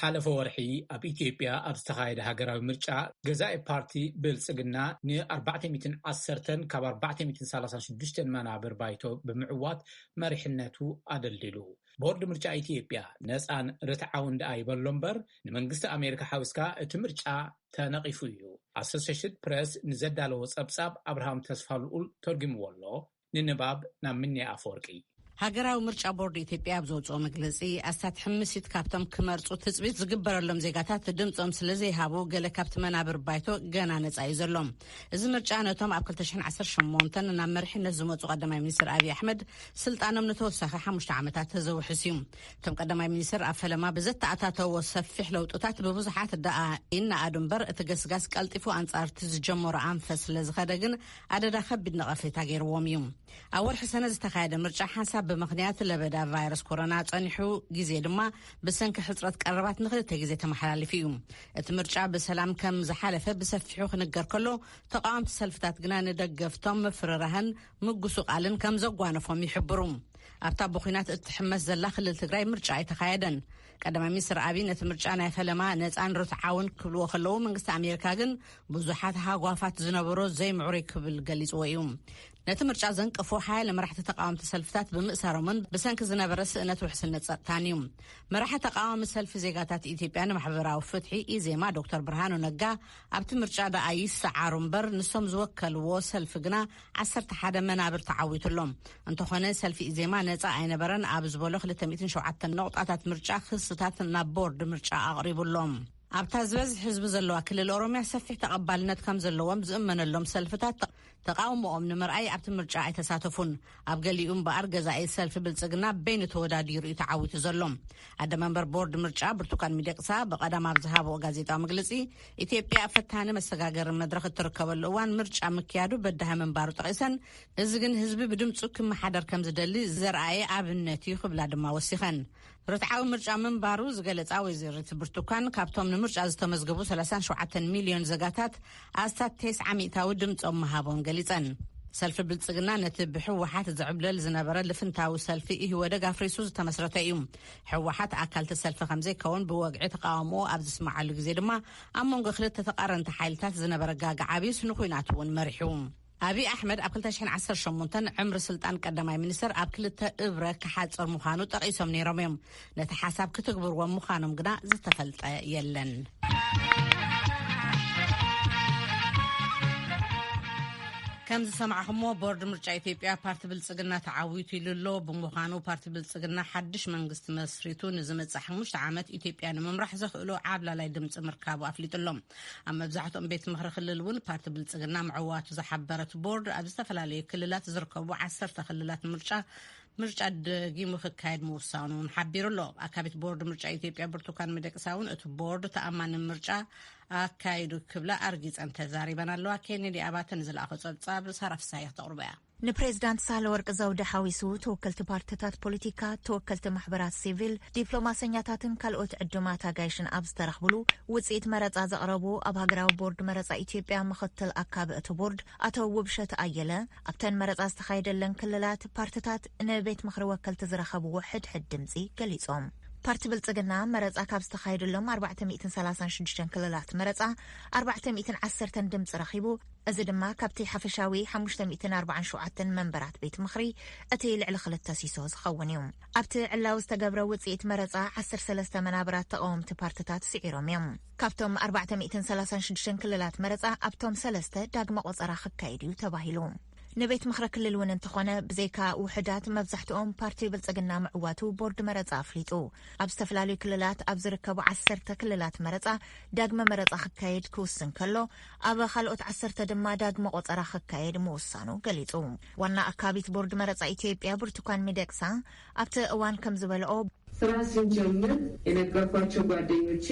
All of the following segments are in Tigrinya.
ሓለፈ ወርሒ ኣብ ኢትዮጵያ ኣብ ዝተኻየደ ሃገራዊ ምርጫ፣ ገዛኢ ፓርቲ ብልጽግና ን ኣርባዕተ ሚእትን ዓሰርተን ካብ ኣርባዕተ ሚእትን ሰላሳን ሽዱሽተን መናብር ባይቶ ብምዕዋት መሪሕነቱ ኣደልዲሉ። ቦርድ ምርጫ ኢትዮጵያ ነጻን ርትዓውን ደኣ ይበሎ እምበር፣ ንመንግስቲ ኣሜሪካ ሓዊስካ እቲ ምርጫ ተነቒፉ እዩ። ኣሶሴሽድ ፕረስ ንዘዳለዎ ጸብጻብ ኣብርሃም ተስፋ ልኡል ተርጉምዎ ኣሎ። ንንባብ ናብ ምንያ ኣፈወርቂ። ሃገራዊ ምርጫ ቦርድ ኢትዮጵያ ኣብ ዘውፅኦ መግለፂ፣ ኣስታት ሕምሲት ካብቶም ክመርፁ ትፅቢት ዝግበረሎም ዜጋታት ድምፆም ስለ ዘይሃቡ፣ ገለ ካብቲ መናብር ባይቶ ገና ነፃ እዩ ዘሎ። እዚ ምርጫ ነቶም ኣብ ክልተ ሽሕን ዓሰርተ ሸሞንተን ናብ መሪሕነት ዝመፁ ቀዳማይ ሚኒስትር ኣብይ ኣሕመድ ስልጣኖም ንተወሳኺ ሓሙሽተ ዓመታት ዘውሕስ እዩ። እቶም ቀዳማይ ሚኒስትር ኣብ ፈለማ ብዘተኣታተዎ ሰፊሕ ለውጥታት ብብዙሓት ደኣ ይነኣዱ እምበር፣ እቲ ገስጋስ ቀልጢፉ ኣንጻር እቲ ዝጀመሮ ኣንፈት ስለ ዝኸደ ግን፣ ኣደዳ ከቢድ ነቐፌታ ገይርዎም እዩ። ኣብ ወርሒ ሰነ ዝተኻየደ ምርጫ ሓንሳብ ብምኽንያት ለበዳ ቫይረስ ኮሮና ጸኒሑ፣ ግዜ ድማ ብሰንኪ ሕጽረት ቀረባት ንኽልተ ግዜ ተመሓላሊፉ እዩ። እቲ ምርጫ ብሰላም ከም ዝሓለፈ ብሰፊሑ ክንገር ከሎ፣ ተቓወምቲ ሰልፍታት ግና ንደገፍቶም ምፍርራህን ምጉስቓልን ከም ዘጓነፎም ይሕብሩ። ኣብታ ብኹናት እትሕመስ ዘላ ክልል ትግራይ ምርጫ ኣይተኻየደን። ቀዳማይ ሚኒስትር ኣብይ ነቲ ምርጫ ናይ ፈለማ ነፃን ርትዓውን ክብልዎ ከለዉ፣ መንግስቲ ኣሜሪካ ግን ብዙሓት ሃጓፋት ዝነበሮ ዘይምዕሩይ ክብል ገሊፅዎ እዩ። ነቲ ምርጫ ዘንቀፉ ሓያለ መራሕቲ ተቃወምቲ ሰልፍታት ብምእሳሮምን ብሰንኪ ዝነበረ ስእነት ውሕስነት ጸጥታን እዩ። መራሒ ተቃዋሚ ሰልፊ ዜጋታት ኢትዮጵያ ንማሕበራዊ ፍትሒ፣ ኢዜማ፣ ዶክተር ብርሃኑ ነጋ ኣብቲ ምርጫ ደኣ ይሰዓሩ እምበር፣ ንሶም ዝወከልዎ ሰልፊ ግና ዓሰርተ ሓደ መናብር ተዓዊቱሎም። እንተኾነ፣ ሰልፊ ኢዜማ ነጻ ኣይነበረን ኣብ ዝበሎ ክልተ ሚእትን ሸውዓተን ነቑጣታት ምርጫ ክስታት ናብ ቦርድ ምርጫ ኣቕሪቡሎም። ኣብታ ዝበዝሕ ህዝቢ ዘለዋ ክልል ኦሮምያ ሰፊሕ ተቐባልነት ከም ዘለዎም ዝእመነሎም ሰልፍታት ተቓውሞኦም ንምርኣይ ኣብቲ ምርጫ ኣይተሳተፉን። ኣብ ገሊኡ እምበኣር፣ ገዛኢ ሰልፊ ብልጽግና በይኑ ተወዳዲሩ እዩ ተዓዊቱ ዘሎ። ኣደ መንበር ቦርድ ምርጫ ብርቱካን ሚደቅሳ ብቐዳም ኣብ ዝሃብኦ ጋዜጣዊ መግለጺ፣ ኢትዮጵያ ኣብ ፈታኒ መሰጋገሪ መድረኽ እትርከበሉ እዋን ምርጫ ምክያዱ በዳሂ ምንባሩ ጠቒሰን፣ እዚ ግን ህዝቢ ብድምጹ ክመሓደር ከም ዝደሊ ዘርኣየ ኣብነት እዩ ክብላ ድማ ወሲኸን። ርትዓዊ ምርጫ ምንባሩ ዝገለጻ ወይዘሪት ብርቱካን፣ ካብቶም ንምርጫ ዝተመዝገቡ ሰላሳን ሸውዓተን ሚልዮን ዜጋታት ኣስታት ተስዓ ሚእታዊ ድምጾም ምሃቦም ገሊጸን። ሰልፊ ብልጽግና ነቲ ብህወሓት ዝዕብለል ዝነበረ ልፍንታዊ ሰልፊ ኢህወደግ ኣፍሪሱ ዝተመስረተ እዩ። ህወሓት ኣካል እቲ ሰልፊ ከም ዘይከውን ብወግዒ ተቃውሞኡ ኣብ ዝስምዓሉ ግዜ ድማ፣ ኣብ መንጎ ክልተ ተቃረንቲ ሓይልታት ዝነበረ ጋግ ዓብዩስ ንኹናት እውን መሪሑ። ኣብይ ኣሕመድ ኣብ ክልተ ሽሕን ዓሰርተ ሸሞንተን ዕምሪ ስልጣን ቀዳማይ ሚኒስተር ኣብ ክልተ እብረ ክሓጽር ምዃኑ ጠቒሶም ነይሮም እዮም። ነቲ ሓሳብ ክትግብርዎ ምዃኖም ግና ዝተፈልጠ የለን። ከም ዝሰማዕኹሞ፣ ቦርድ ምርጫ ኢትዮጵያ ፓርቲ ብልጽግና ተዓዊቱ ኢሉ ኣሎ። ብምዃኑ፣ ፓርቲ ብልጽግና ሓድሽ መንግስቲ መስሪቱ ንዝመጽእ ሓሙሽተ ዓመት ኢትዮጵያ ንምምራሕ ዘኽእሎ ዓብላላይ ድምጺ ምርካቡ ኣፍሊጡ ኣሎ። ኣብ መብዛሕትኦም ቤት ምኽሪ ክልል እውን ፓርቲ ብልጽግና ምዕዋቱ ዝሓበረት ቦርድ፣ ኣብ ዝተፈላለዩ ክልላት ዝርከቡ ዓሰርተ ክልላት ምርጫ፣ ምርጫ ደጊሙ ክካየድ ምውሳኑ እውን ሓቢሩ ኣሎ። ኣካቢት ቦርድ ምርጫ ኢትዮጵያ ብርቱካን ሚደቅሳ እውን፣ እቲ ቦርድ ተኣማኒ ምርጫ ኣካይዱ ክብላ ኣርጊጸን ተዛሪበን ኣለዋ። ኬኔዲ ኣባተ ንዝለኣኾ ጸብጻብ ሳራ ፍሳሐ ክተቕርቦ እያ። ንፕሬዝዳንት ሳህለወርቅ ዘውዴ ሓዊሱ፣ ተወከልቲ ፓርቲታት ፖለቲካ፣ ተወከልቲ ማሕበራት ሲቪል፣ ዲፕሎማሰኛታትን ካልኦት ዕዱማት ኣጋይሽን ኣብ ዝተረኽብሉ፣ ውጽኢት መረጻ ዘቕረቡ ኣብ ሃገራዊ ቦርድ መረጻ ኢትዮጵያ ምኽትል ኣካቢ እቲ ቦርድ ኣቶ ውብሸት ኣየለ፣ ኣብተን መረጻ ዝተኻየደለን ክልላት ፓርቲታት ንቤት ምኽሪ ወከልቲ ዝረኸብዎ ሕድሕድ ድምጺ ገሊጾም። ፓርቲ ብልጽግና መረጻ ካብ ዝተኻየደሎም ኣርባዕተ ሚእትን ሰላሳን ሽዱሽተን ክልላት መረጻ ኣርባዕተ ሚእትን ዓሰርተን ድምጺ ረኺቡ። እዚ ድማ ካብቲ ሓፈሻዊ ሓሙሽተ ሚእትን ኣርባዓን ሸውዓተን መንበራት ቤት ምኽሪ እቲ ልዕሊ ክልተ ሲሶ ዝኸውን እዩ። ኣብቲ ዕላዊ ዝተገብረ ውጽኢት መረጻ ዓሰርተ ሰለስተ መናብራት ተቓወምቲ ፓርቲታት ስዒሮም እዮም። ካብቶም ኣርባዕተ ሚእትን ሰላሳን ሽዱሽተን ክልላት መረጻ ኣብቶም ሰለስተ ዳግመ ቆጸራ ክካየድ እዩ ተባሂሉ። ንቤት ምኽሪ ክልል እውን እንተኾነ፣ ብዘይካ ውሑዳት፣ መብዛሕትኦም ፓርቲ ብልጽግና ምዕዋቱ ቦርድ መረጻ ኣፍሊጡ። ኣብ ዝተፈላለዩ ክልላት ኣብ ዝርከቡ ዓሰርተ ክልላት መረጻ ዳግመ መረጻ ክካየድ ክውስን ከሎ፣ ኣብ ካልኦት ዓሰርተ ድማ ዳግመ ቆጸራ ክካየድ ምውሳኑ ገሊጹ። ዋና ኣካቢት ቦርድ መረጻ ኢትዮጵያ ብርቱካን ሚደቅሳ ኣብቲ እዋን ከም ዝበልኦ፣ ስራ ስንጀምር የነገርኳቸው ጓደኞቼ፣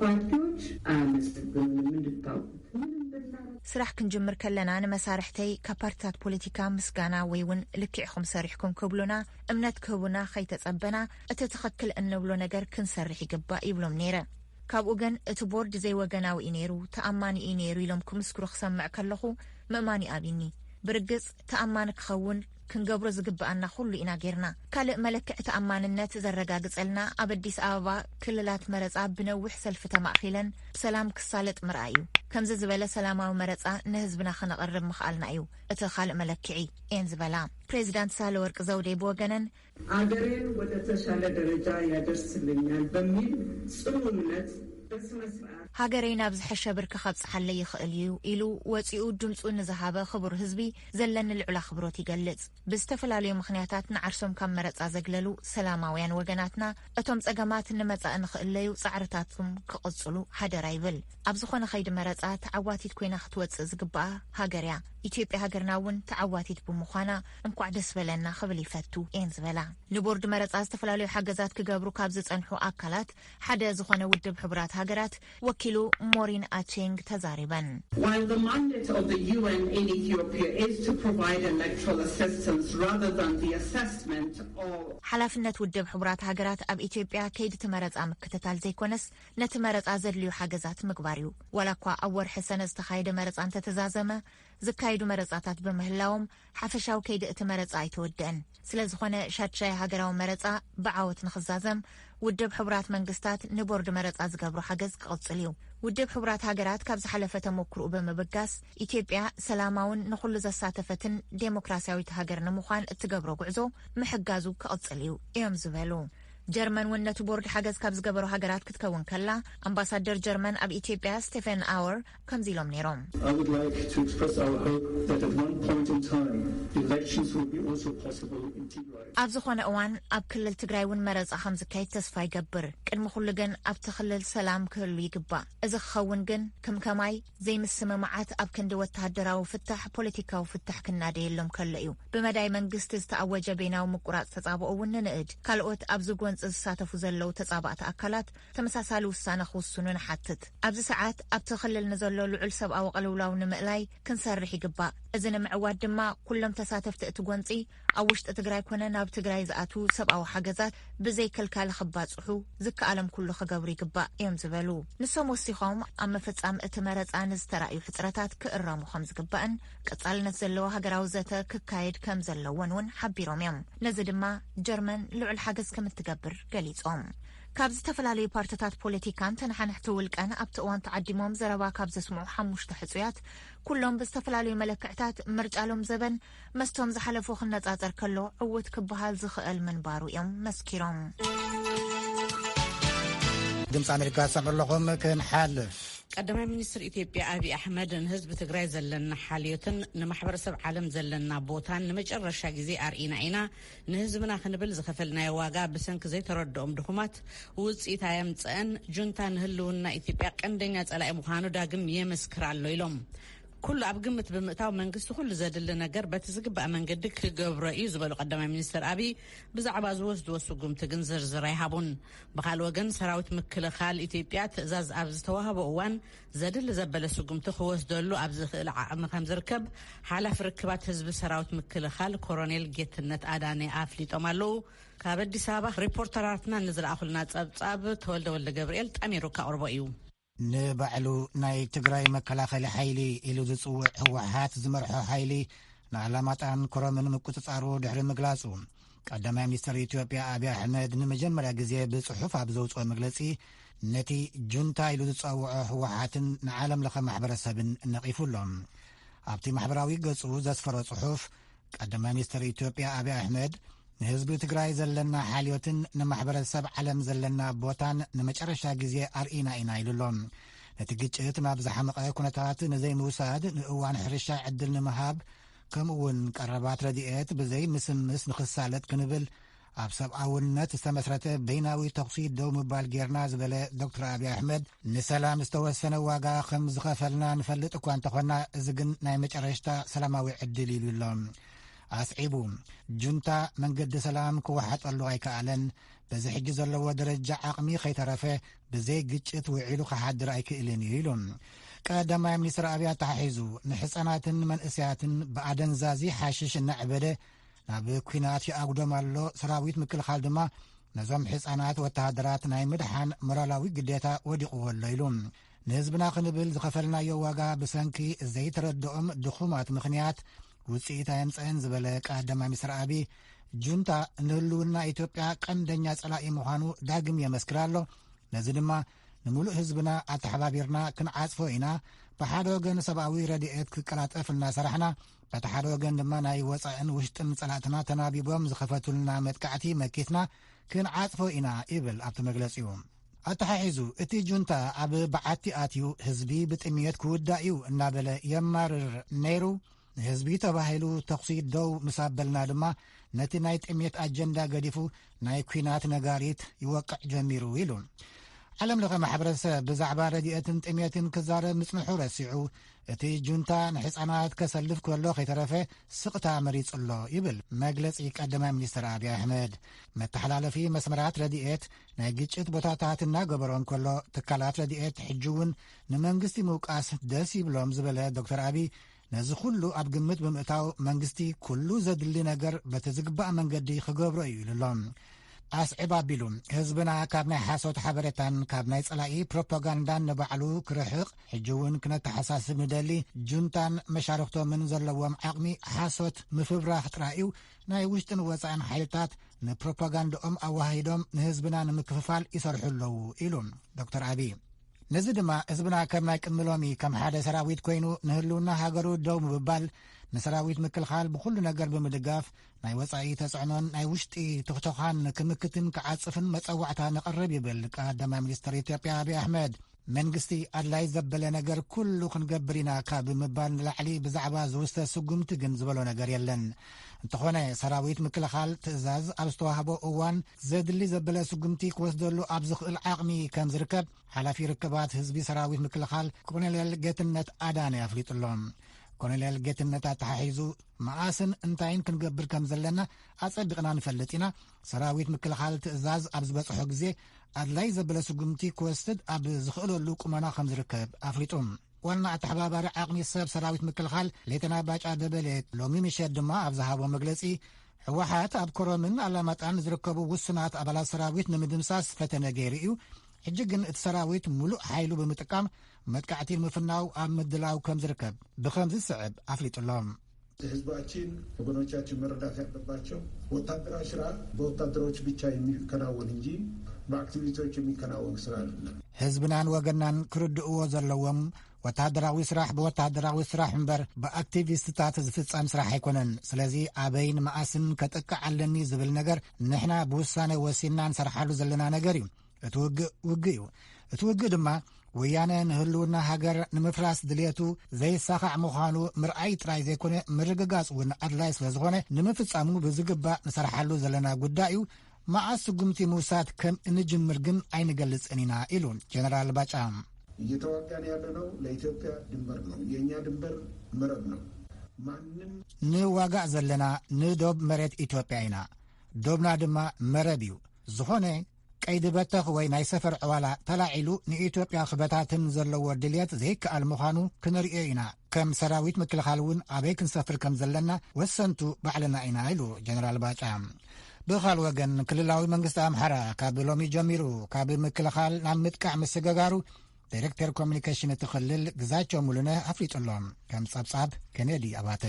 ፓርቲዎች አያመሰግኑንም፣ እንድታውቁት። ምንም ብናደርግ ስራሕ ክንጅምር ከለና፣ ንመሳርሕተይ ካብ ፓርቲታት ፖለቲካ ምስጋና ወይ እውን ልክዕኹም ሰሪሕኩም ክብሉና፣ እምነት ክህቡና ከይተጸበና፣ እቲ ትኽክል እንብሎ ነገር ክንሰርሕ ይግባእ ይብሎም ነይረ። ካብኡ ግን እቲ ቦርድ ዘይወገናዊ እዩ ነይሩ፣ ተኣማኒ እዩ ነይሩ ኢሎም ክምስክሩ ክሰምዕ ከለኹ ምእማን ይኣብይኒ። ብርግጽ ተኣማኒ ክኸውን ክንገብሮ ዝግብኣና ኩሉ ኢና ጌርና። ካልእ መለክዒ ተኣማንነት ዘረጋግጸልና ኣብ ኣዲስ ኣበባ ክልላት መረጻ ብነዊሕ ሰልፊ ተማእኺለን ብሰላም ክሳለጥ ምርኣይ እዩ። ከምዚ ዝበለ ሰላማዊ መረጻ ንህዝብና ክነቕርብ ምኽኣልና እዩ እቲ ካልእ መለክዒ፣ እየን ዝበላ። ፕሬዚዳንት ሳህለወርቅ ዘውዴ ብወገነን፣ አገሬን ወደ ተሻለ ደረጃ ያደርስልኛል በሚል ጽኑ እምነት በስነ ስርዓት ሃገረይ ናብ ዝሐሸ ብርኪ ከብጽሓለይ ይኽእል እዩ ኢሉ ወጺኡ ድምጹ ንዝሃበ ክቡር ህዝቢ ዘለኒ ልዑል ኣኽብሮት ይገልጽ። ብዝተፈላለዩ ምኽንያታት ንዓርሶም ካብ መረጻ ዘግለሉ ሰላማውያን ወገናትና፣ እቶም ጸገማት ንመጻኢ ንኽእለዩ ጻዕርታቶም ክቕጽሉ ሓደራ ይብል። ኣብ ዝኾነ ኸይዲ መረጻ ተዓዋቲት ኮይና ክትወጽእ ዝግብኣ ሃገር እያ። ኢትዮጵያ ሃገርና እውን ተዓዋቲት ብምዃና እንኳዕ ደስ በለና ክብል ይፈቱ፣ እየን ዝበላ። ንቦርድ መረጻ ዝተፈላለዩ ሓገዛት ክገብሩ ካብ ዝጸንሑ ኣካላት ሓደ ዝኾነ ውድብ ሕቡራት ሃገራት ወኪሉ ሞሪን ኣቼንግ ተዛሪበን። While the mandate of the U N in Ethiopia is to provide electoral assistance rather than the assessment of ሓላፍነት ውድብ ሕቡራት ሃገራት ኣብ ኢትዮጵያ ከይዲ እቲ መረጻ ምክትታል ዘይኮነስ፣ ነቲ መረጻ ዘድልዩ ሓገዛት ምግባር እዩ። ዋላ እኳ ኣብ ወርሒ ሰነ ዝተኻየደ መረጻ እንተተዛዘመ፣ ዝካየዱ መረጻታት ብምህላዎም፣ ሓፈሻዊ ከይዲ እቲ መረጻ ኣይተወደአን። ስለ ዝኾነ፣ ሻድሻይ ሃገራዊ መረጻ ብዓወት ንኽዛዘም፣ ውድብ ሕቡራት መንግስታት ንቦርድ መረጻ ዝገብሮ ሓገዝ ክቕጽል እዩ። ውድብ ሕቡራት ሃገራት ካብ ዝሓለፈ ተሞክርኡ ብምብጋስ፣ ኢትዮጵያ ሰላማውን ንኹሉ ዘሳተፈትን ዴሞክራሲያዊት ሃገር ንምዃን እትገብሮ ጉዕዞ ምሕጋዙ ክቕጽል እዩ እዮም ዝበሉ። ጀርመን እውን ነቲ ቦርድ ሓገዝ ካብ ዝገበሩ ሃገራት ክትከውን ከላ፣ ኣምባሳደር ጀርመን ኣብ ኢትዮጵያ ስቴፈን ኣወር ከምዚ ኢሎም ነይሮም። I would like to express our hope that at one point in time, elections will be also possible in Tigray. ኣብ ዝኾነ እዋን ኣብ ክልል ትግራይ እውን መረጻ ከም ዝካየድ ተስፋ ይገብር። ቅድሚ ኩሉ ግን ኣብቲ ክልል ሰላም ክህሉ ይግባእ። እዚ ክኸውን ግን ከም ከማይ ዘይምስምማዓት ኣብ ክንዲ ወተሃደራዊ ፍታሕ ፖለቲካዊ ፍታሕ ክናደየሎም ከሎ እዩ። ብመዳይ መንግስቲ ዝተኣወጀ በይናዊ ምቁራጽ ተጻብኦ እውን ንንእድ። ካልኦት ኣብዚ ጎንጺ ዝሳተፉ ዘለዉ ተጻባእቲ ኣካላት ተመሳሳሊ ውሳነ ክውስኑ ንሓትት። ኣብዚ ሰዓት ኣብቲ ክልል ንዘሎ ልዑል ሰብኣዊ ቅልውላው ንምእላይ ክንሰርሕ ይግባእ። እዚ ንምዕዋት ድማ ኩሎም ተሳተፍቲ እቲ ጎንጺ ኣብ ውሽጢ ትግራይ ኮነ ናብ ትግራይ ዝኣትዉ ሰብኣዊ ሓገዛት ብዘይ ከልካሊ ክባጽሑ ዝከኣሎም ኩሉ ክገብሩ ይግባእ እዮም ዝበሉ። ንሶም ወሲኾም ኣብ ምፍጻም እቲ መረጻ ንዝተራእዩ ሕጽረታት ክእረሙ ከም ዝግባእን ቀጻልነት ዘለዎ ሃገራዊ ዘተ ክካየድ ከም ዘለዎን እውን ሓቢሮም እዮም። ነዚ ድማ ጀርመን ልዑል ሓገዝ ከም እትገብር ገሊጾም። ካብ ዝተፈላለዩ ፓርትታት ፖለቲካን ተነሓነሕቲ ውልቀን ኣብቲ እዋን ተዓዲሞም ዘረባ ካብ ዘስምዑ ሓሙሽተ ሕጹያት፣ ኩሎም ብዝተፈላለዩ መለክዕታት ምርጫ ሎም ዘበን መስቶም ዝሓለፉ ክነጻጸር ከሎ ዕውት ክበሃል ዝኽእል ምንባሩ እዮም መስኪሮም። ድምፂ ኣሜሪካ ትሰምዑ ኣለኹም። ክንሓልፍ ቀዳማይ ሚኒስትር ኢትዮጵያ ኣብይ ኣሕመድ ንህዝቢ ትግራይ ዘለና ሓልዮትን ንማሕበረሰብ ዓለም ዘለና ቦታን ንመጨረሻ ግዜ ኣርኢና ኢና። ንህዝብና ክንብል ዝኸፈልናዮ ዋጋ ብሰንኪ ዘይተረድኦም ድኹማት ውፅኢት ኣየምፀአን። ጁንታ ንህልውና ኢትዮጵያ ቀንደኛ ፀላኢ ምዃኑ ዳግም የመስክር ኣሎ ኢሎም። ኩሉ ኣብ ግምት ብምእታው መንግስቲ ኩሉ ዘድሊ ነገር በቲ ዝግባእ መንገዲ ክገብሮ እዩ ዝበሉ ቀዳማይ ሚኒስትር ኣብይ ብዛዕባ ዝወስድዎ ስጉምቲ ግን ዝርዝር ኣይሃቡን። ብኻልእ ወገን ሰራዊት ምክልኻል ኢትዮጵያ ትእዛዝ ኣብ ዝተዋህቦ እዋን ዘድሊ ዘበለ ስጉምቲ ክወስደሉ ኣብ ዝኽእል ዓቕሚ ከም ዝርከብ ሓላፊ ርክባት ህዝቢ ሰራዊት ምክልኻል ኮሮኔል ጌትነት ኣዳነ ኣፍሊጦም ኣለዉ። ካብ ኣዲስ ኣበባ ሪፖርተራትና ንዝለኣኹልና ጸብጻብ ተወልደ ወልደ ገብርኤል ጠሚሩ ከቕርቦ እዩ። ንባዕሉ ናይ ትግራይ መከላኸሊ ሓይሊ ኢሉ ዝጽውዕ ህወሓት ዝመርሖ ሓይሊ ንኣላማጣን ኮረምን ምቁጽጻሩ ድሕሪ ምግላጹ፣ ቀዳማይ ሚኒስትር ኢትዮጵያ ኣብይ ኣሕመድ ንመጀመርያ ግዜ ብጽሑፍ ኣብ ዘውጽኦ መግለጺ፣ ነቲ ጁንታ ኢሉ ዝጸውዖ ህወሓትን ንዓለም ለኸ ማሕበረሰብን ነቒፉ ኣሎ። ኣብቲ ማሕበራዊ ገጹ ዘስፈሮ ጽሑፍ፣ ቀዳማይ ሚኒስትር ኢትዮጵያ ኣብይ ኣሕመድ፣ ንህዝቢ ትግራይ ዘለና ሓልዮትን ንማሕበረሰብ ዓለም ዘለና ቦታን ንመጨረሻ ግዜ ኣርኢና ኢና ኢሉ ኣሎ። ነቲ ግጭት ናብ ዝሓመቐ ኩነታት ንዘይምውሳድ፣ ንእዋን ሕርሻ ዕድል ንምሃብ፣ ከምኡ እውን ቀረባት ረድኤት ብዘይ ምስምስ ንኽሳለጥ ክንብል፣ ኣብ ሰብኣውነት ዝተመስረተ በይናዊ ተኹሲ ደው ምባል ጌርና ዝበለ ዶክተር ኣብይ ኣሕመድ፣ ንሰላም ዝተወሰነ ዋጋ ከም ዝኸፈልና ንፈልጥ እኳ እንተኾና፣ እዚ ግን ናይ መጨረሽታ ሰላማዊ ዕድል ኢሉ ኣሎ። ኣስዒቡ፣ ጁንታ መንገዲ ሰላም ክወሓጠሉ ኣይከኣለን፣ በዚ ሕጂ ዘለዎ ደረጃ ዓቕሚ ከይተረፈ ብዘይ ግጭት ውዒሉ ክሓድር ኣይክእልን እዩ ኢሉ። ቀዳማይ ሚኒስትር ኣብይ ኣተሓሒዙ፣ ንሕፃናትን መንእሰያትን ብኣደንዛዚ ሓሽሽ እናዕበደ ናብ ኲናት ይኣጉዶም ኣሎ። ሰራዊት ምክልኻል ድማ ነዞም ሕፃናት ወተሃደራት ናይ ምድሓን ሞራላዊ ግዴታ ወዲቕዎ ኣሎ ኢሉ። ንህዝብና ክንብል ዝኸፈልናዮ ዋጋ ብሰንኪ ዘይተረድኦም ድኹማት ምኽንያት ውፅኢት ኣየምፀአን ዝበለ ቀዳማይ ሚኒስትር ኣቢ፣ ጁንታ ንህልውና ኢትዮጵያ ቀንደኛ ፀላኢ ምዃኑ ዳግም የመስክር ኣሎ። ነዚ ድማ ንምሉእ ህዝብና ኣተሓባቢርና ክንዓጽፎ ኢና። ብሓደ ወገን ሰብኣዊ ረድኤት ክቀላጠፍ እናሰራሕና፣ በቲ ሓደ ወገን ድማ ናይ ወጻእን ውሽጥን ጸላእትና ተናቢቦም ዝኸፈቱልና መጥቃዕቲ መኪትና ክንዓጽፎ ኢና ይብል ኣብቲ መግለጺኡ። ኣተሓሒዙ፣ እቲ ጁንታ ኣብ በዓቲ ኣትዩ ህዝቢ ብጥምየት ክውዳእ እዩ እናበለ የማርር ነይሩ። ንህዝቢ ተባሂሉ ተኹሲ ደው ምስ ኣበልና ድማ፣ ነቲ ናይ ጥሜት ኣጀንዳ ገዲፉ ናይ ኲናት ነጋሪት ይወቅዕ ጀሚሩ ኢሉ። ዓለም ለኸ ማሕበረሰብ ብዛዕባ ረድኤትን ጥሜትን ክዛረብ ምጽንሑ ረሲዑ፣ እቲ ጁንታ ንሕፃናት ከሰልፍ ከሎ ከይተረፈ ስቕታ መሪጹ ኣሎ ይብል መግለጺ ቀዳማይ ሚኒስትር ኣብይ ኣሕመድ። መተሓላለፊ መስመራት ረድኤት ናይ ግጭት ቦታታት እናገበሮ እንከሎ፣ ትካላት ረድኤት ሕጂ እውን ንመንግስቲ ምውቃስ ደስ ይብሎም ዝበለ ዶክተር ኣብይ፣ ነዚ ኩሉ ኣብ ግምት ብምእታው መንግስቲ ኩሉ ዘድሊ ነገር በቲ ዝግባእ መንገዲ ክገብሮ እዩ ኢሉ ኣሎ። ኣስዕብ ኣቢሉ፣ ህዝብና ካብ ናይ ሓሶት ሓበሬታን ካብ ናይ ጸላኢ ፕሮፓጋንዳን ንባዕሉ ክርሕቕ ሕጂ እውን ክነተሓሳስብ ንደሊ። ጁንታን መሻርኽቶምን ዘለዎም ዓቕሚ ሓሶት ምፍብራኽ ጥራይ እዩ። ናይ ውሽጥን ወጻእን ሓይልታት ንፕሮፓጋንዳኦም ኣዋሃሂዶም ንህዝብና ንምክፍፋል ይሰርሑ ኣለዉ ኢሉ ዶክተር ኣብይ። ነዚ ድማ ህዝብና ከም ናይ ቅድሚ ሎሚ ከም ሓደ ሰራዊት ኮይኑ ንህልውና ሃገሩ ደው ምብባል፣ ንሰራዊት ምክልኻል ብኹሉ ነገር ብምድጋፍ ናይ ወጻኢ ተጽዕኖን ናይ ውሽጢ ትኽተዃን ክምክትን ክዓጽፍን መጸዋዕታ ነቕርብ ይብል ቀዳማይ ሚኒስትር ኢትዮጵያ ኣብይ ኣሕመድ። መንግስቲ ኣድላይ ዘበለ ነገር ኩሉ ክንገብር ኢና ካብ ምባል ንላዕሊ ብዛዕባ ዝውሰድ ስጉምቲ ግን ዝበሎ ነገር የለን። እንተኾነ ሰራዊት ምክልኻል ትእዛዝ ኣብ ዝተዋህቦ እዋን ዘድሊ ዘበለ ስጉምቲ ክወስደሉ ኣብ ዝኽእል ዓቕሚ ከም ዝርከብ ሓላፊ ርክባት ህዝቢ ሰራዊት ምክልኻል ኮሎኔል ጌትነት ኣዳነ ኣፍሊጡ ኣሎ። ኮሎኔል ጌትነት ኣተሓሒዙ፣ መኣስን እንታይን ክንገብር ከም ዘለና ኣጸቢቕና ንፈልጥ ኢና። ሰራዊት ምክልኻል ትእዛዝ ኣብ ዝበጽሖ ግዜ ኣድላይ ዘበለ ስጉምቲ ክወስድ ኣብ ዝኽእለሉ ቁመና ከም ዝርከብ ኣፍሊጡ። ዋና ኣተሓባባሪ ዓቕሚ ሰብ ሰራዊት ምክልኻል ሌተና ባጫ ደበሌ ሎሚ ምሸት ድማ ኣብ ዝሃቦ መግለጺ፣ ህወሓት ኣብ ኮረምን ኣላማጣን ዝርከቡ ውሱናት ኣባላት ሰራዊት ንምድምሳስ ፈተነ ገይሩ እዩ። ሕጂ ግን እቲ ሰራዊት ሙሉእ ሓይሉ ብምጥቃም መጥቃዕቲ ንምፍናው ኣብ ምድላው ከም ዝርከብ ብኸም ዝስዕብ ኣፍሊጡ ኣሎ። ህዝባችን ወገኖቻችን መረዳት ያለባቸው ወታደራዊ ስራ በወታደሮች ብቻ የሚከናወን እንጂ በአክቲቪስቶች የሚከናወን ስራ አይደለም። ህዝብናን ወገናን ክርድእዎ ዘለዎም፣ ወታደራዊ ስራሕ ብወታደራዊ ስራሕ እምበር ብኣክቲቪስትታት ዝፍጸም ስራሕ ኣይኮነን። ስለዚ ኣበይን መኣስን ከጥቅዕ ኣለኒ ዝብል ነገር ንሕና ብውሳነ ወሲንና ንሰርሓሉ ዘለና ነገር እዩ። እቲ ውግእ ውግእ እዩ። እቲ ውግእ ድማ ወያነ ንህልውና ሃገር ንምፍራስ ድልየቱ ዘይሳኻዕ ምዃኑ ምርኣይ ጥራይ ዘይኮነ ምርግጋጽ እውን ኣድላይ ስለ ዝኾነ ንምፍጻሙ ብዝግባእ ንሰርሓሉ ዘለና ጉዳይ እዩ። መዓስ ስጉምቲ ምውሳድ ከም እንጅምር ግን ኣይንገልጽን ኢና ኢሉ ጀነራል ባጫ። እየተዋጋን ያለነው ለኢትዮጵያ ድንበር ነው። የእኛ ድንበር መረብ ነው። ማንም ንዋጋእ ዘለና ንዶብ መሬት ኢትዮጵያ ኢና። ዶብና ድማ መረብ እዩ። ዝኾነ ቀይዲ በተኽ ወይ ናይ ሰፈር ዕዋላ ተላዒሉ ንኢትዮጵያ ክበታትን ዘለዎ ድልየት ዘይከኣል ምዃኑ ክንርእዮ ኢና። ከም ሰራዊት ምክልኻል እውን ኣበይ ክንሰፍር ከም ዘለና ወሰንቱ ባዕልና ኢና ኢሉ ጀነራል ባጫ። ብኻል ወገን ክልላዊ መንግስቲ ኣምሓራ ካብ ሎሚ ጀሚሩ ካብ ምክልኻል ናብ ምጥቃዕ ምስግጋሩ ዳይሬክተር ኮሚኒኬሽን እቲ ክልል ግዛቸው ሙሉነ ኣፍሊጡ ኣሎ። ከም ጸብጻብ ኬኔዲ ኣባተ።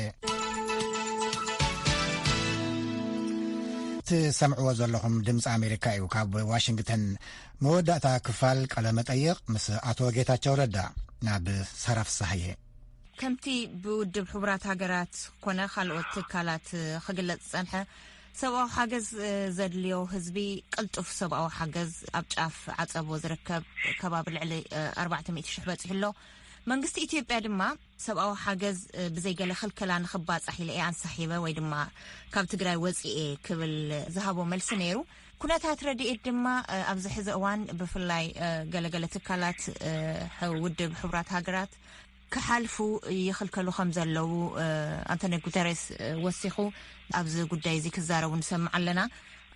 ትሰምዕዎ ዘለኹም ድምፂ ኣሜሪካ እዩ። ካብ ዋሽንግተን መወዳእታ ክፋል ቃለ መጠይቕ ምስ ኣቶ ጌታቸው ረዳ ናብ ሳራ ፍሳሃየ። ከምቲ ብውድብ ሕቡራት ሃገራት ኮነ ካልኦት ትካላት ክግለጽ ዝጸንሐ፣ ሰብኣዊ ሓገዝ ዘድልዮ ህዝቢ ቅልጡፍ ሰብኣዊ ሓገዝ ኣብ ጫፍ ዓጸቦ ዝርከብ ከባቢ ልዕሊ ኣርባዕተ ሚእቲ ሽሕ በጺሑ ኣሎ። መንግስቲ ኢትዮጵያ ድማ ሰብኣዊ ሓገዝ ብዘይገለ ክልከላ ንኽባጻሕ ኢለ እየ ኣንሳሒበ ወይ ድማ ካብ ትግራይ ወጺኤ ክብል ዝሃቦ መልሲ ነይሩ። ኩነታት ረድኤት ድማ ኣብዚ ሕዚ እዋን ብፍላይ ገለገለ ትካላት ውድብ ሕቡራት ሃገራት ክሓልፉ ይኽልከሉ ከም ዘለዉ ኣንቶኒ ጉተሬስ ወሲኹ ኣብዚ ጉዳይ እዚ ክዛረቡ ንሰምዕ ኣለና።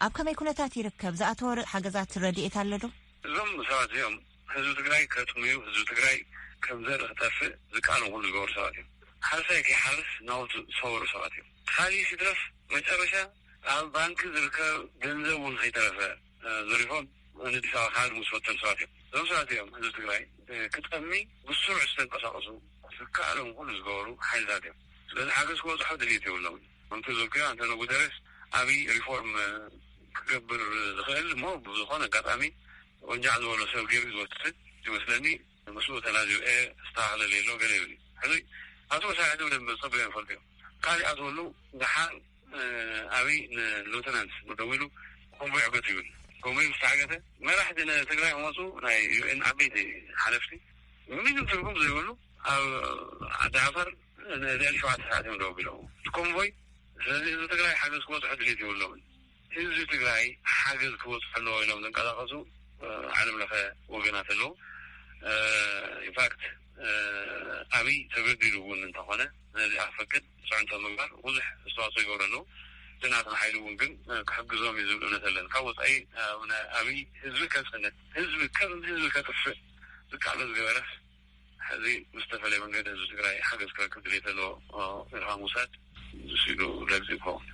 ኣብ ከመይ ኩነታት ይርከብ? ዝኣተወ ሓገዛት ረድኤት ኣሎ ዶ? እዞም ሰባት እዚኦም ህዝቢ ትግራይ ከጥምዩ፣ ህዝቢ ትግራይ ከም ዘርኢ ክጠፍእ ዝከኣሎም ኩሉ ዝገበሩ ሰባት እዮም። ሓረስታይ ከይሓርስ ናውቱ ዝሰበሩ ሰባት እዮም። ካሊእ ሲትረፍ መጨረሻ ኣብ ባንኪ ዝርከብ ገንዘብ እውን ከይተረፈ ዘሪፎም ንኣዲስ ኣበባ ክሃድሙ ዝፈተኑ ሰባት እዮም። እዞም ሰባት እዮም ህዝቢ ትግራይ ክጠሚ ብስሩዕ ዝተንቀሳቀሱ ዝከኣሎም ኩሉ ዝገበሩ ሓይልታት እዮም። ስለዚ ሓገዝ ክበፅሖ ድልየት የብሎም። ከምቲ ዝበልክዮ ኣንቶኒ ጉተሬስ ዓብዪ ሪፎርም ክገብር ዝኽእል እሞ ብዝኾነ ኣጋጣሚ ወንጃዕ ዝበሎ ሰብ ገይሩ ዝወስድ ይመስለኒ። ምስኡ ተላዚበ ዝተባህለ ሌሎ ገለ ይብል እዩ። ሕዚ ኣቶ መሳርሒ ብደንብ ጸበዮም ይፈልጡ እዮም። ካልእ ኣትወሉ ደሓር ኣብይ ንሉተናንት ደዊሉ ኮንቮይ ዕገት ይብል። ኮንቮይ ምስ ተዓገተ መራሕቲ ንትግራይ ክመፁ ናይ ዩ ኤን ዓበይቲ ሓለፍቲ ምንም ትርጉም ዘይብሉ ኣብ ዓዲ ዓፈር ንልዕሊ ሸውዓተ ሰዓት እዮም ደው ኣቢሎም እቲ ኮንቮይ። ስለዚ ህዝቢ ትግራይ ሓገዝ ክበፅሖ ድሌት የብሎምን። ህዝቢ ትግራይ ሓገዝ ክበፅሖ ኣለዎ ኢሎም ዝንቀሳቀሱ ዓለም ለኸ ወገናት ኣለዉ። ኢንፋክት ኣብይ ተበዲሉ እውን እንተኾነ ነዚኣ ክፈቅድ ፅዕንቶ ምግባር ብዙሕ ኣስተዋፅኦ ይገብሩ ኣለዉ። እቲ ናትና ሓይሊ እውን ግን ክሕግዞም እዩ ዝብል እምነት ኣለኒ። ካብ ወፃኢ ኣብይ ህዝቢ ከፅንት ህዝቢ ከም ህዝቢ ከጥፍእ ዝቃለስ ዝገበረስ ሕዚ ብዝተፈለየ መንገዲ ህዝቢ ትግራይ ሓገዝ ክረክብ ድሌት ኣለዎ ኢልካ ምውሳድ ዝስኢሉ ረግፂ ይኸውን።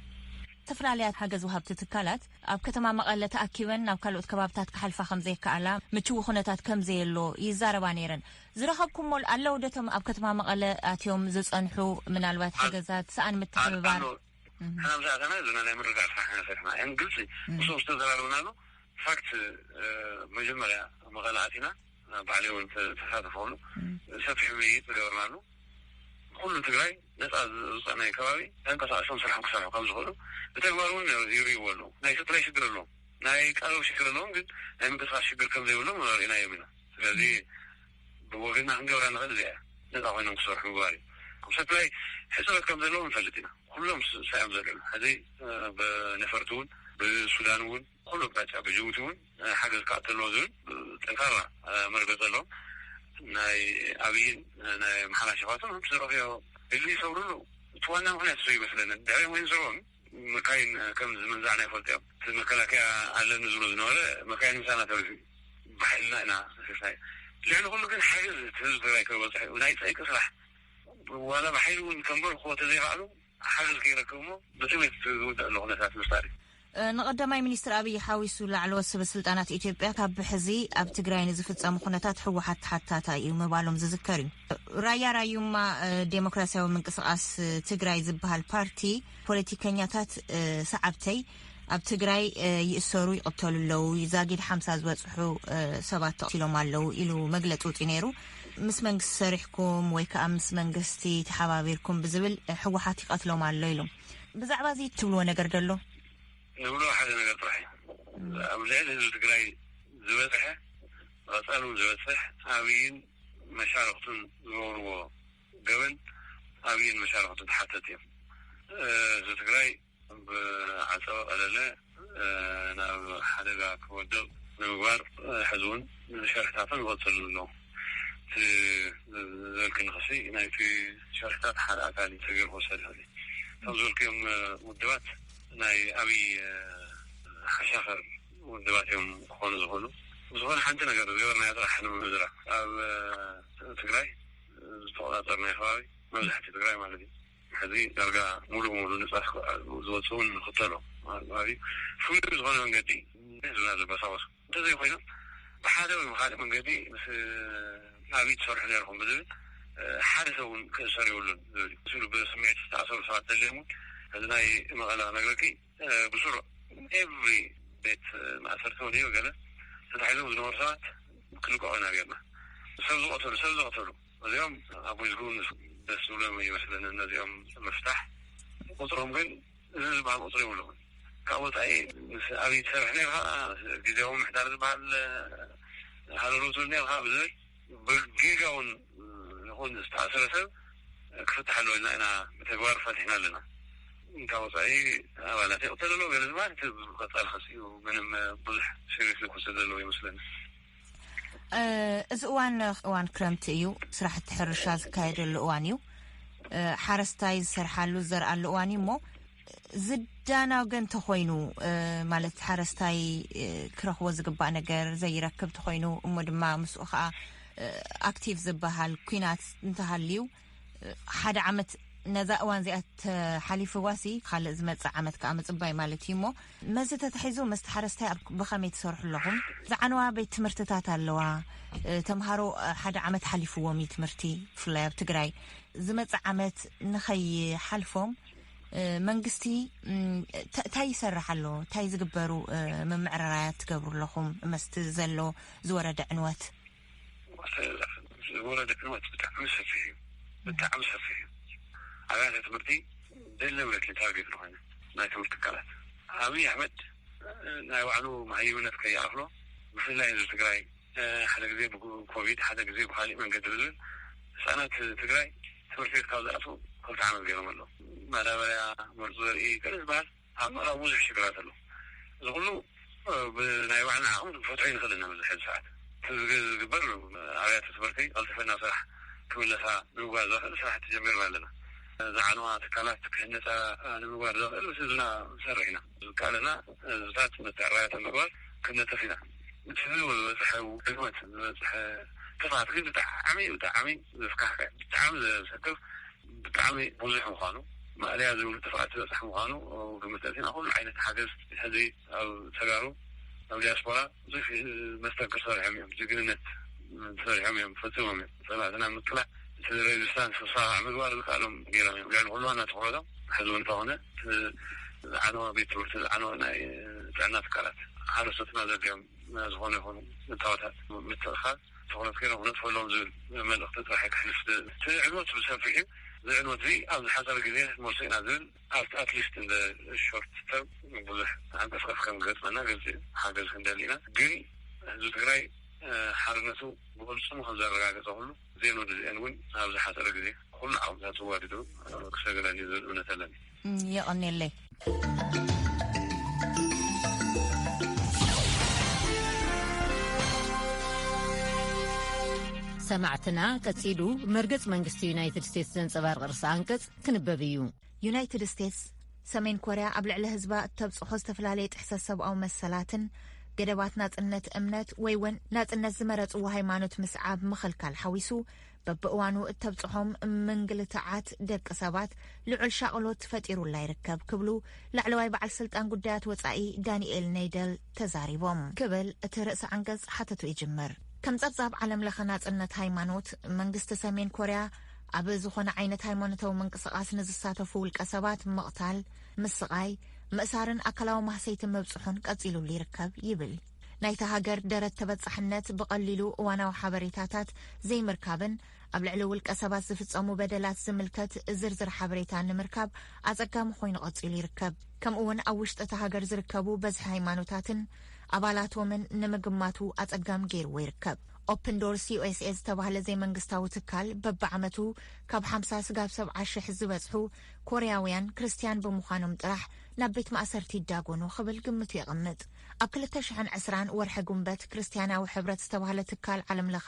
ዝተፈላለያ ሓገዝ ወሃብቲ ትካላት ኣብ ከተማ መቐለ ተኣኪበን ናብ ካልኦት ከባብታት ክሓልፋ ከም ዘይከኣላ ምችዊ ኩነታት ከም ዘየሎ ይዛረባ ነይረን። ዝረኸብኩሞ ኣለዉ ዶ እቶም ኣብ ከተማ መቐለ ኣትዮም ዝጸንሑ ምናልባት ሓገዛት ሰኣን ምትሕብባር? ሕና ምስ ኣተና ዘለና ናይ ምርግጋዕ ስራሕ ኢና ሰሪሕና። ያን ግልፂ ምስኦም ዝተዘራረብናሉ ፋክት መጀመርያ መቐለ ኣቲና ባዕለይ እውን ተሳተፈሉ ሰፊሕ ውይይት ዝገበርናሉ ኩሉ ትግራይ ነፃ ዝፀናይ ከባቢ ተንቀሳቀሶም ስርሖም ክሰርሑ ከም ዝኽእሉ ብተግባር እውን ይርእይዎ ኣለዉ። ናይ ሰፕላይ ሽግር ኣለዎም፣ ናይ ቀረብ ሽግር ኣለዎም፣ ግን ናይ ምንቅስቃስ ሽግር ከም ዘይብሎም ርኢናዮም ኢና። ስለዚ ብወገንና ክንገብራ ንኽእል እዚኣ ነፃ ኮይኖም ክሰርሑ ምግባር እዩ። ሰፕላይ ሕፅረት ከም ዘለዎም ንፈልጥ ኢና። ኩሎም ሳዮም ዘለሉ ሕዚ ብነፈርቲ እውን ብሱዳን እውን ኩሉ ኣቅጣጫ ብጅቡቲ እውን ሓገዝ ክኣቱ ኣለዎ ዝብል ጠንካራ መርገፂ ኣለዎም። ናይ ኣብይን ናይ ኣምሓራ ሸፋቱን ከም ዝረኽዮ ህዝቢ ይሰብርሉ። እቲ ዋና ምክንያት እሱ ይመስለኒ። ድሕሪ ወይ ዝረኽቦም መካይን ከም ዝምንዛዕና ይፈልጡ እዮም። እቲ መከላከያ ኣለኒ ዝብሎ ዝነበረ መካይን ምሳና ተሪፉ እዩ። ብሓይልና ኢና ሰሲስናዮ። ልዕሊ ኩሉ ግን ሓገዝ እቲ ህዝቢ ትግራይ ክበፅሕ እዩ። ናይ ፀይቂ ስራሕ ዋላ ብሓይሊ እውን ከንበርክዎ ተዘይከኣሉ ሓገዝ ከይረክብ እሞ ብጥሜት ዝውዳእ ዘሎ ኩነታት ምፍጣር እዩ። ንቐዳማይ ሚኒስትር ኣብይ ሓዊሱ ላዕለዎት ሰበ ስልጣናት ኢትዮጵያ ካብ ብሕዚ ኣብ ትግራይ ንዝፍጸሙ ኩነታት ህወሓት ተሓታታይ እዩ ምባሎም ዝዝከር እዩ። ራያ ራዩማ ዴሞክራሲያዊ ምንቅስቃስ ትግራይ ዝበሃል ፓርቲ ፖለቲከኛታት ሰዓብተይ ኣብ ትግራይ ይእሰሩ ይቕተሉ ኣለዉ፣ ዛጊድ ሓምሳ ዝበጽሑ ሰባት ተቕቲሎም ኣለዉ ኢሉ መግለጺ ውጺ ነይሩ። ምስ መንግስቲ ሰሪሕኩም ወይ ከዓ ምስ መንግስቲ ተሓባቢርኩም ብዝብል ህወሓት ይቐትሎም ኣሎ ኢሉ። ብዛዕባ እዚ ትብልዎ ነገር ደሎ? ንብሎ ሓደ ነገር ጥራሕ እዩ። ኣብ ልዕሊ ህዝቢ ትግራይ ዝበፅሐ መቐፃሉ ዝበፅሕ ኣብይን መሻርክቱን ዝገብርዎ ገበን ኣብይን መሻርክቱን ተሓተት እዮም። ህዝቢ ትግራይ ብዓፀወ ቀለለ ናብ ሓደጋ ክወድቕ ንምግባር ሕዚ እውን ሸርሕታቶም ይቐፅሉ ኣለዉ። እቲ ዝበልክኒ ክሲ ናይቲ ሸርሕታት ሓደ ኣካል እዩ ተገይሩ ክወሰድ ይኽእል እዩ። እቶም ዝበልክዮም ውድባት ናይ ኣብይ ሓሻኸር ውድባት እዮም ክኾኑ ዝኽእሉ። ብዝኾነ ሓንቲ ነገር ዝገበርናዮ ጥራሕ ንምዝራብ ኣብ ትግራይ ዝተቆፃፀርናዮ ከባቢ መብዛሕትኡ ትግራይ ማለት እዩ ሕዚ ዳርጋ ሙሉ ሙሉ ንፃ ዝወፅኡ ንክተሎ ማለት እዩ። ፍሉይ ብዝኾነ መንገዲ ህዝብና ዝበሳወሱ እንተዘይኮይኖም ብሓደ ወይ ብካልእ መንገዲ ምስ ኣብይ ትሰርሑ ነርኩም ብዝብል ሓደ ሰብ እውን ክእሰር የብሉን ዝብል እዩ። ብስምዒት ዝተኣሰሩ ሰባት ተልዮም እውን እዚ ናይ መቐለ ክነግረኪ ብስሩ ኤቭሪ ቤት ማእሰርቲ ወዲኡ ገለ ተታሒዞም ዝነበሩ ሰባት ክልቀቑ ኢና ጌርና። ሰብ ዝቐተሉ ሰብ ዘቕተሉ እዚኦም ኣብ ዊዝጉን ደስ ዝብሎም ይመስለኒ ነዚኦም ምፍታሕ። ቁፅሮም ግን እዚ ዝበሃል ቁፅሪ የብሎም። ካብ ወፃኢ ምስ ኣብይ ትሰርሕ ነርካ ግዜያዊ ምሕዳር ዝበሃል ሃለሎ ትብል ነርካ ብዝብል ብጌጋ እውን ይኹን ዝተኣሰረ ሰብ ክፍትሕ ኣለዎ ኢልና ኢና ብተግባር ፈቲሕና ኣለና። ካብ ወፃኢ ኣባላት ይቕተል ኣለዎ ገለ ዝበሃል እቲ ቀፃሊ ክሲ እዩ። ምንም ብዙሕ ሲሪየስ ክወሰድ ዘለዎ ይመስለኒ። እዚ እዋን እዋን ክረምቲ እዩ። ስራሕቲ ሕርሻ ዝካየደሉ እዋን እዩ። ሓረስታይ ዝሰርሓሉ ዝዘርኣሉ እዋን እዩ እሞ ዝዳናገ እንተኾይኑ ማለት ሓረስታይ ክረኽቦ ዝግባእ ነገር ዘይረክብ ተኾይኑ እሞ ድማ ምስኡ ከዓ ኣክቲቭ ዝበሃል ኲናት እንተሃልዩ ሓደ ዓመት ነዛ እዋን እዚኣ ተሓሊፍዋሲ ካልእ ዝመጽእ ዓመት ከኣ ምጽባይ ማለት እዩ እሞ፣ መዚ ተታሒዙ ምስቲ ሓረስታይ ኣብ ብኸመይ ትሰርሑ ኣለኹም? ዝዓነዋ ቤት ትምህርትታት ኣለዋ። እ፣ ተምሃሮ፣ እ፣ ሓደ ዓመት ሓሊፍዎም እዩ ትምህርቲ፣ ብፍላይ ኣብ ትግራይ። ዝመጽእ ዓመት ንኸይሓልፎም፣ እ፣ መንግስቲ፣ እም፣ ተ-፣ እንታይ ይሰርሕ ኣሎ? እንታይ ዝግበሩ፣ እ፣ ምምዕርራያት ትገብሩ ኣለኹም? መስቲ ዘሎ ዝወረደ ዕንወት። ዝወረደ ዕንወት ብጣዕሚ ሰፊሕ እዩ። ብጣዕሚ ሰፊሕ እዩ። ኣብያተ ትምህርቲ ደለ ብለት ታርጌት ዝኾነ ናይ ትምህርቲ ትካላት። ኣብይ ኣሕመድ ናይ ባዕሉ መሃይምነት ከይኣኽሎ፣ ብፍላይ ህዝቢ ትግራይ፣ እ፣ ሓደ ግዜ ብኮቪድ፣ ሓደ ግዜ ብካሊእ መንገዲ ዝብል ህፃናት ትግራይ ትምህርቲ ቤት ካብ ዝኣትዉ ክልተ ዓመት ገይሮም ኣለዉ። ማዳበርያ፣ መርዙ ዘርኢ፣ ገለ ዝበሃል ኣብ ምዕራብ ብዙሕ ሽግራት ኣሎ። እዚ ኩሉ፣ እ፣ ብናይ ባዕልና ዓቕሚ ክንፈትሖ ይንኽእል ኢና። ኣብዚ ሕዚ ሰዓት እቲ ዝግ-፣ ዝግበር ኣብያተ ትምህርቲ ቀልጢፈን ናብ ስራሕ ክምለሳ ንምግባር ዘኽእል ስራሕቲ ጀሚርና ኣለና። ዝዓነዋ ትካላት ክህነፃ ንምግባር ዘኽእል ምስ ህዝብና ንሰርሕ ኢና። ዝከኣለና ህዝብታት መተዕራያተ ምግባር ክንነጥፍ ኢና። እቲ ዝበፅሐ ውድመት፣ ዝበፅሐ ጥፍኣት ግን ብጣዕሚ፣ ብጣዕሚ ዘስካሕክሕ፣ ብጣዕሚ ዘሰክፍ፣ ብጣዕሚ ብዙሕ ምዃኑ፣ ማእለያ ዘይብሉ ጥፍኣት ዝበፅሐ ምዃኑ ግምት ኣእቲና፣ ኩሉ ዓይነት ሓገዝ ሕዚ ኣብ ተጋሩ፣ ኣብ ዲያስፖራ ብዙሕ መስተንክር ሰሪሖም እዮም። ጅግንነት ሰሪሖም እዮም፣ ፈፂሞም እዮም። ፀላእትና ምቅላዕ፣ እቲ ሬዚስታንስ ክሰራዕ ምግባር ዝከኣሎም ገይሮም እዮም። ልዕሊ ኩሉ ዋና ትኹረቶም ሕዚ እውን እንተኾነ፣ እቲ ዝዓነወ ቤት ትምህርቲ፣ ዝዓነወ ናይ ጥዕና ትካላት፣ ሓረስቶትና ዘድልዮም ዝኾነ ይኹኑ እታወታት ምትእኻል ትኹረት ገይሮም ክነጥፈሎም ዝብል መልእኽቲ ጥራሕ ከሕልፍ። እቲ ዕንወት ብሰፊሑ፣ እዚ ዕንወት እዚ ኣብ ዝሓፀረ ግዜ ክንመልሶ ኢና ዝብል፣ ኣብቲ ኣትሊስት እንደ ሾርት ተርም ብዙሕ ዓንቀፍቀፍ ከም ዝገጥመና ግልፂ እዩ። ሓገዝ ክንደሊ ኢና። ግን ህዝቢ ትግራይ፣ እ፣ ሓርነቱ ብቕልፅሙ ከም ዘረጋገፀ ኩሉ፣ ዜን ወዲ ዜን እውን ኣብ ዝሓፀረ ግዜ ኩሉ ዓቕምታት ተዋዲዱ፣ እ፣ ክሰግረኒ ዝብል እምነት ኣለኒ። እም፣ የቐንየለይ። ሰማዕትና፣ ቀጺሉ መርገጽ መንግስቲ ዩናይትድ ስቴትስ ዘንጸባርቕ ርእሰ ኣንቀጽ ክንበብ እዩ። ዩናይትድ ስቴትስ፣ ሰሜን ኮርያ ኣብ ልዕሊ ህዝባ እተብጽሖ ዝተፈላለየ ጥሕሰት ሰብኣዊ መሰላትን ገደባት ናጽነት እምነት ወይ እውን ናጽነት ዝመረጽዎ ሃይማኖት ምስዓብ ምኽልካል ሓዊሱ፣ በብእዋኑ እተብጽሖም ምንግልታዓት ደቂ ሰባት ልዑል ሻቕሎት ፈጢሩላ ይርከብ ክብሉ ላዕለዋይ በዓል ስልጣን ጉዳያት ወጻኢ ዳንኤል ነይደል ተዛሪቦም ክብል እቲ ርእሰ ኣንቀጽ ሓተቱ ይጅምር። ከም ጸብጻብ ዓለም ለኸ ናጽነት ሃይማኖት፣ መንግስቲ ሰሜን ኮርያ ኣብ ዝኾነ ዓይነት ሃይማኖታዊ ምንቅስቓስ ንዝሳተፉ ውልቀ ሰባት ምቕታል፣ ምስቓይ፣ ምእሳርን ኣካላዊ ማህሰይቲ ምብጽሑን ቀጺሉሉ ይርከብ ይብል። ናይታ ሃገር ደረት ተበጻሕነት ብቐሊሉ እዋናዊ ሓበሬታታት ዘይምርካብን ኣብ ልዕሊ ውልቀ ሰባት ዝፍጸሙ በደላት ዝምልከት ዝርዝር ሓበሬታ ንምርካብ ኣጸጋሚ ኮይኑ ቀጺሉ ይርከብ። ከምኡ እውን ኣብ ውሽጢ እታ ሃገር ዝርከቡ በዝሒ ሃይማኖታትን ኣባላቶምን ንምግማቱ ኣጸጋሚ ገይርዎ ይርከብ። ኦፕን ዶርስ ዩ ኤስ ኤ ዝተባህለ ዘይመንግስታዊ ትካል በብዓመቱ ካብ ሓምሳ ስጋብ ሰብዓ ሽሕ ዝበጽሑ ኮርያውያን ክርስትያን ብምዃኖም ጥራሕ ናብ ቤት ማእሰርቲ ይዳጎኑ ክብል ግምቱ የቐምጥ። ኣብ ክልተ ሽሕን ዕስራን ወርሒ ጉንበት ክርስትያናዊ ሕብረት ዝተባህለ ትካል ዓለም ለኸ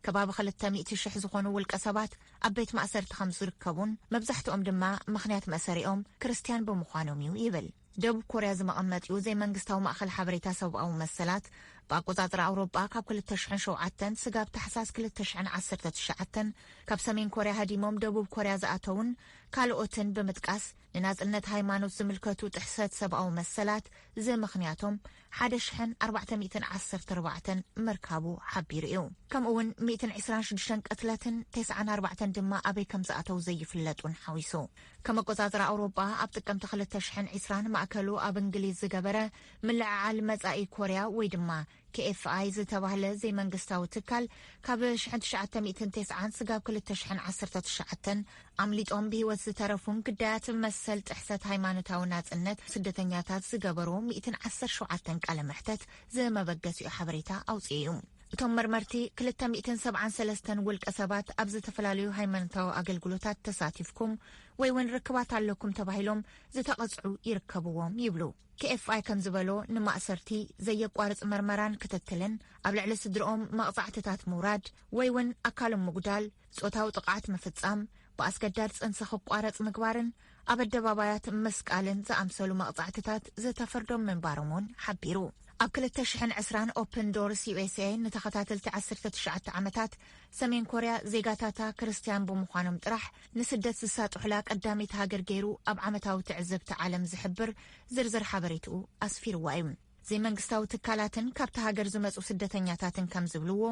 ከባቢ ክልተ ሚእቲ ሽሕ ዝኾኑ ውልቀ ሰባት ኣብ ቤት ማእሰርቲ ከም ዝርከቡን መብዛሕትኦም ድማ ምኽንያት መእሰሪኦም ክርስትያን ብምዃኖም እዩ ይብል። ደቡብ ኮርያ ዝመቐመጢኡ ዘይመንግስታዊ ማእኸል ሓበሬታ ሰብኣዊ መሰላት ብኣቆጻጽራ ኣውሮጳ ካብ ክልተ ሽሕን ሸውዓተን ስጋብ ታሕሳስ ክልተ ሽሕን ዓሰርተ ትሽዓተን ካብ ሰሜን ኮርያ ሃዲሞም ደቡብ ኮርያ ዝኣተውን ካልኦትን ብምጥቃስ ንናጽነት ሃይማኖት ዝምልከቱ ጥሕሰት ሰብኣዊ መሰላት ዝምኽንያቶም ሓደ ሽሕን ኣርባዕተ ሚእትን ዓሰርተ ኣርባዕተን ምርካቡ ሓቢሩ እዩ። ከምኡ እውን ሚእትን ዕስራን ሽዱሽተን ቅትለትን ተስዓን ኣርባዕተን ድማ ኣበይ ከም ዝኣተው ዘይፍለጡን ሓዊሱ። ከም ኣቆጻጽራ ኣውሮጳ ኣብ ጥቅምቲ ክልተ ሽሕን ዕስራን ማእከሉ ኣብ እንግሊዝ ዝገበረ ምልዕዓል መጻኢ ኮርያ ወይ ድማ ኬ ኤፍ ኣይ ዝተባህለ ዘይመንግስታዊ ትካል ካብ ሽሕን ትሽዓተ ሚእትን ተስዓን ስጋብ ክልተ ሽሕን ዓሰርተ ትሽዓተን ኣምሊጦም ብህይወት ዝተረፉን ግዳያት መሰል ጥሕሰት ሃይማኖታዊ ናጽነት ስደተኛታት ዝገበሩ ሚእትን ዓሰርተ ሸውዓተን ቃለ መሕተት ዝመበገሲኡ ሓበሬታ ኣውጽኡ እዩ። እቶም መርመርቲ ክልተ ሚእትን ሰብዓን ሰለስተን ውልቀ ሰባት ኣብ ዝተፈላለዩ ሃይማኖታዊ ኣገልግሎታት ተሳቲፍኩም ወይ እውን ርክባት ኣለኩም ተባሂሎም ዝተቐጽዑ ይርከብዎም ይብሉ። ኬ ኤፍ ኣይ ከም ዝበሎ ንማእሰርቲ ዘየቋርጽ መርመራን ክትትልን ኣብ ልዕሊ ስድርኦም መቕጻዕትታት ምውራድ ወይ እውን ኣካሎም ምጉዳል፣ ጾታዊ ጥቕዓት ምፍጻም፣ ብኣስገዳድ ጽንሲ ክቋረጽ ምግባርን ኣብ ኣደባባያት ምስቃልን ዝኣምሰሉ መቕጻዕትታት ዝተፈርዶም ምንባሮም እውን ሓቢሩ። ኣብ ክልተ ሽሕን ዕስራን ኦፕን ዶርስ ዩ ኤስ ኤ ንተኸታተልቲ ዓሰርተ ትሽዓተ ዓመታት ሰሜን ኮርያ ዜጋታታ ክርስትያን ብምዃኖም ጥራሕ ንስደት ዝሳጥሑላ ቀዳመይቲ ሃገር ገይሩ ኣብ ዓመታዊ ትዕዝብቲ ዓለም ዝሕብር ዝርዝር ሓበሬትኡ ኣስፊርዋ እዩ። ዘይመንግስታዊ ትካላትን ካብታ ሃገር ዝመጹ ስደተኛታትን ከም ዝብልዎ፣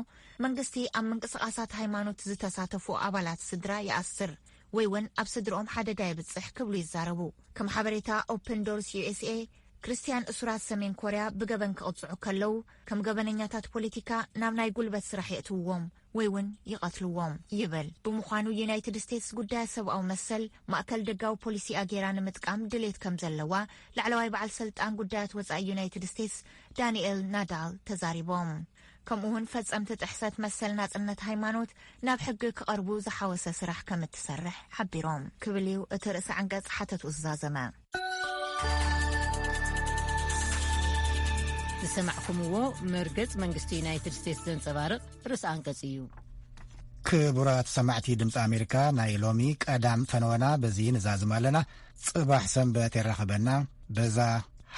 መንግስቲ ኣብ ምንቅስቓሳት ሃይማኖት ዝተሳተፉ ኣባላት ስድራ ይኣስር ወይ እውን ኣብ ስድርኦም ሓደጋ የብጽሕ ክብሉ ይዛረቡ። ከም ሓበሬታ ኦፕን ዶርስ ዩ ኤስ ኤ፣ ክርስትያን እሱራት ሰሜን ኮርያ ብገበን ክቕጽዑ ከለዉ፣ ከም ገበነኛታት ፖለቲካ ናብ ናይ ጉልበት ስራሕ የእትውዎም ወይ እውን ይቐትልዎም ይብል። ብምዃኑ ዩናይትድ ስቴትስ ጉዳያት ሰብኣዊ መሰል ማእከል ደጋዊ ፖሊሲኣ ገይራ ንምጥቃም ድሌት ከም ዘለዋ ላዕለዋይ በዓል ስልጣን ጉዳያት ወጻኢ ዩናይትድ ስቴትስ ዳንኤል ናዳል ተዛሪቦም። ከምኡ እውን ፈጸምቲ ጥሕሰት መሰል ናጽነት ሃይማኖት ናብ ሕጊ ክቐርቡ ዝሓወሰ ስራሕ ከም እትሰርሕ ሓቢሮም ክብል እዩ እቲ ርእሰ ዓንቀጽ ሓተቱ ዝዛዘመ። ዝሰማዕኩምዎ መርገጽ መንግስቲ ዩናይትድ ስቴትስ ዘንጸባርቕ ርእሰ ኣንቀጽ እዩ። ክቡራት ሰማዕቲ ድምፂ ኣሜሪካ፣ ናይ ሎሚ ቀዳም ፈነወና በዚ ንዛዝም ኣለና። ጽባሕ ሰንበት የራኽበና። በዛ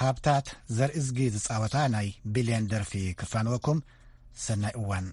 ሃብታት ዘርእዝጊ ዝጻወታ ናይ ቢልዮን ደርፊ ክፋንወኩም። ሰናይ እዋን።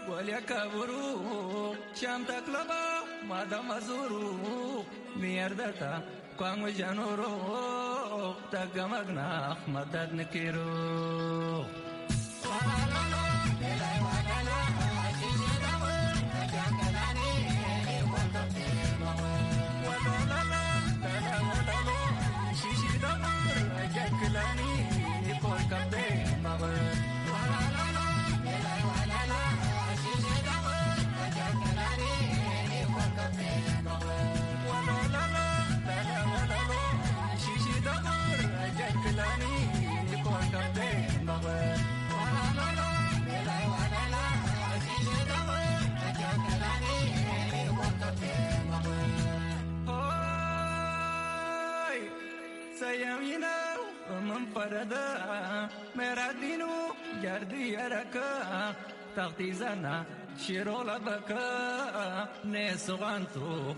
Kolya kaburu, sham taklaba, madama zuru, miyardata, kwangu januru, tagamagna, madad nikiru. Sayamina, Umam Parada, Meradinu, Jardi Araka, Taktizana, Shirola Baka, Nesugantu.